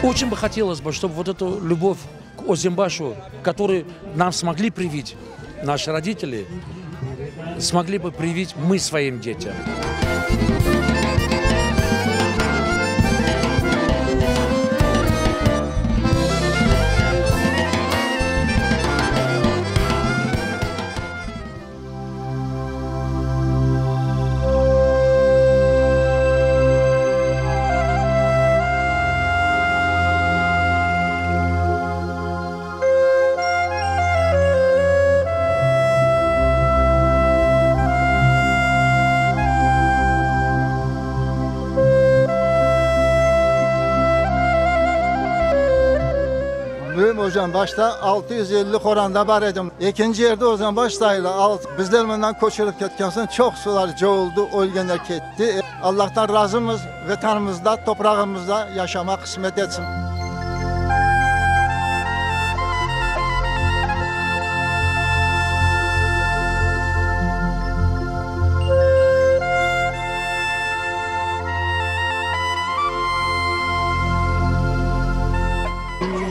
Очень бы хотелось бы, чтобы вот эту любовь к Озенбашу, которую нам смогли привить наши родители, смогли бы привить мы своим детям. Men Özenbaşta 650 qoranda bar edim. Ekinci yerde Özenbaş sayılı. Bizler mından köçürip ketken soñ çoqsular coyuldı, ölgenler ketti. Allahtan razımız, Vetanımızda, toprağımızda yaşamaq qısmet etsin.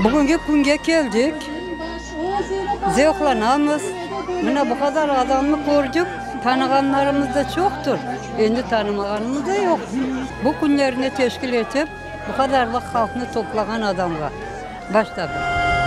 Bugünki künge keldik, zevqlanamız. Mına bu qadar adamnı kördik, tanığanlarımız da çoqtır, endi tanımağanımız da yoq. Bu künlerni teşkil etip, bu qadarlıq halqnı toplağan adamğa başta bir.